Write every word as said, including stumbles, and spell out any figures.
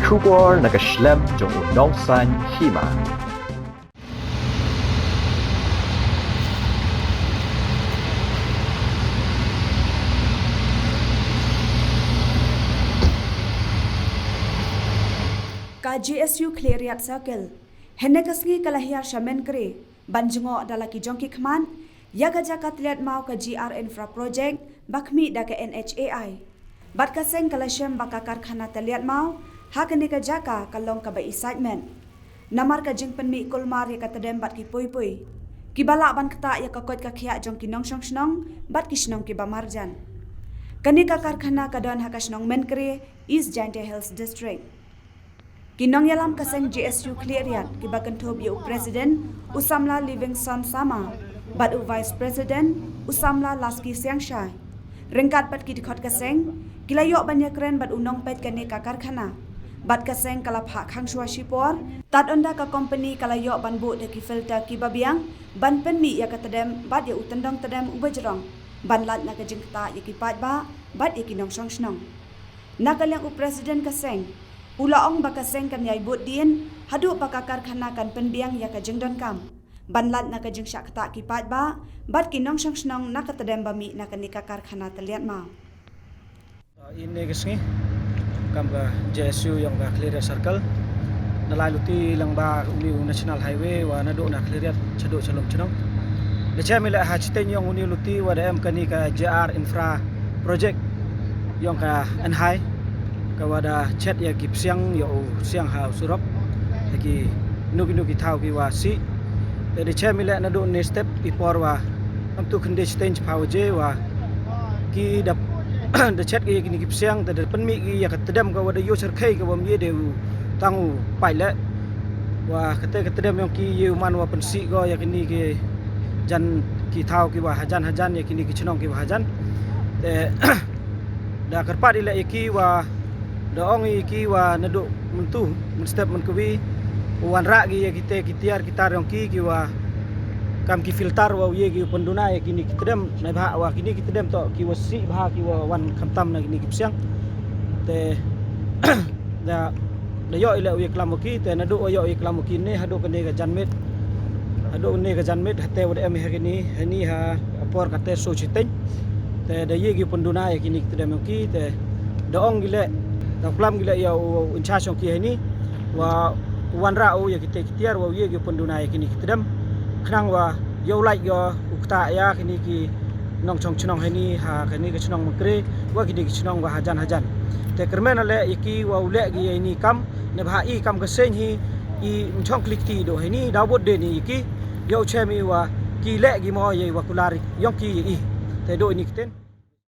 Khubor na ka shlem jong u nongsan hima. Ka J S U Khliehriat Circle hynne ka sngi ka la hiar sha Mynkre ban jngoh da la ki jong ki khmat ïa ka jaka tylliat maw ka G R Infra Project ba khmih da ka N H A I. Bad ka seng ka la shem ba ka karkhana tylliat maw ha kane ka jaka ka long kaba isaitmet. Namar ka jingpynmih kulmar ïa ka tdem bad ki pui pui kiba lah ban ktah ïa ka koit ka khiah jong ki nongshong shnong bad ki shnong kiba marjan. Kane ka karkhana ka don ha ka shnong Mynkre, East Jaintia Hills District. Ki nongïalam ka seng J S U Khliehriat kiba kynthup ïa u President u samla Livingstone Sama bad u Vice President u samla Laski Siangshai ryngkat bad ki dkhot ka seng ki la ïoh ban ïakren bad u nongpeit kane ka karkhana. Bad ka seng ka la phah khang shuwa shipor tad ynda ka kompani ka la ïoh ban buh da ki filter kiba biang ban pynmih ïa ka tdem bad ïa u tyndong tdem uba jrong ban lait na ka jingktah ïa ki paidbah bad ïa ki nongshong shnong. Na ka liang u President ka seng u la ong ba ka seng kan ïai bud dien haduh ba ka karkhana kan pynbiang ïa ka jingdonkam ban lait na ka jingshah ktah ki paidbah bad ki nongshong shnong na ka tdem ba mih na kane ka karkhana tylliat maw. Ine ka sngi kam ka J S U yong ka Khliehriat Circle na lai luti lang ba uni u National Highway wa naduh na Khliehriat shaduh shalom chnong. Da chem ila ha chiteng yong uni luti wa da em kani ka J R Infra Project yong ka N H A I ka wa da chet ya ki psiang ya u siang ha u surok ya ki nuki nuki thaw ki wa si. Da chem ila naduh ne step i por wa am tu khynde chiteng chiphaw je wa ki da da chet ki kini ki psiang da da pynmih ki ya ka tedem ka wa da yo cherkhei ka wa mye de u tang u pai le wa kate ka tedem yong ki ye u man wa pynsi go ya kini ki jan ki thaw ki wa hajan hajan ya kini ki chnong ki wa hajan. Te da kyrpad ila ya ki wa da ong ya ki wa naduh myntu mynstep mynkawi u wanrah ki ya kite ki tiar ki tar yong ki ki wa kam ki filter wa u ye ki u pynduna ya kini ki tedem na bha wa kini ki tedem to ki wa si bha ki wa wan khamtam na kini ki psiang. Te da da yo ila u ye klam wa ki te naduh wa yo ye klam wa ki ne haduh kane ka janmet haduh ne ka janmet hate wa da em ha kini hani ha por kate so chiteng. Te da ye ki pynduna ya kini ki tedem yong ki te da ong gile da klam gile ya u in charge yong ki hani wa wanrah u ya kite ki tiar wa u ye ki pynduna ya kini ki tedem khnang wa ya u lait ya u kta ya kini ki nongchong chnong hani ha kini ki chnong Mynkre wa kini ki chnong wa hajan hajan. Te kyrmen ale ya ki wa u le ki ya ini kam ne bha i kam ka seng hi i mchong klik ti do hani da bot de ni ya ki ya u chem i wa ki le ki mo ya wa kular yong ki ya i te do ini kiten.